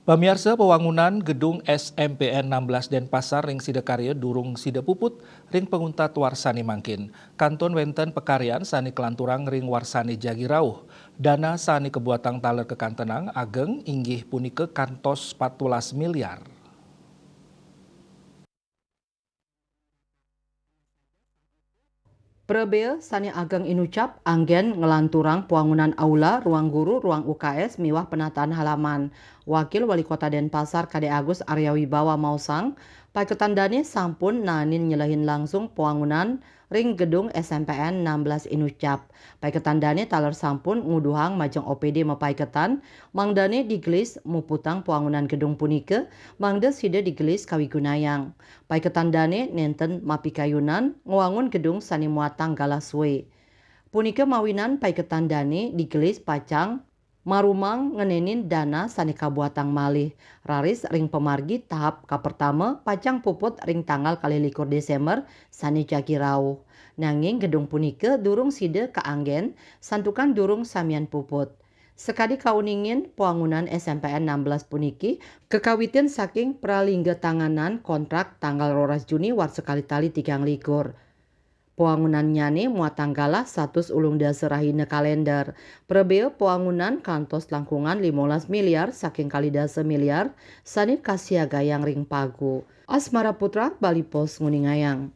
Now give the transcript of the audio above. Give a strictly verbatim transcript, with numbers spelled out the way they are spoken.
Pamiarsa, pawangunan gedung S M P N enam belas Denpasar ring sidakarya durung sida puput ring panguntat warsane mangkin. Kantun wenten pakaryan sane kalanturang ring warsane jagi rauh. Dana sane kabuatang taler kakantenang ageng inggih punika kantos empat belas miliar. Prabea sane ageng inucap anggen nglanturang pawangunan aula, ruang guru, ruang U K S miwah penataan halaman. Wakil Wali Kota Denpasar Kadek Agus Arya Wibawa maosang, paiketan dane sampun naenin nyelehin langsung pawangunan ring gedung S M P N enam belas inucap. Paiketan dane taler sampun nguduhang majeng O P D mapaiketan, mangdane digelis muputang pawangunan gedung punika, mangda sida digelis kawigunayang. Paiketan dane nenten mapikayunan ngwangun gedung sane muatang galah sue. Punika mawinan paiketan dane digelis pacang marumang ngenenin dana sane kabuatang malih. Raris ring pamargi tahap kapertama pacang puput ring tanggal kalih likur Desember sane jagi rauh. Nanging gedung punika durung sida kaanggen, santukan durung samian puput. Sakadi kauningin, pawangunan S M P N enam belas puniki kakawitin saking pralingga tanganan kontrak tanggal roras Juni warsa kalih tali tigang likur. Pawangunannyane muatang galah satus ulung dasa rahina kalender. Prabea pawangunan kantos langkungan limolas miliar saking kalih dasa miliar sane kasiagayang ring pagu. Asmara Putra, Bali Post, nguningayang.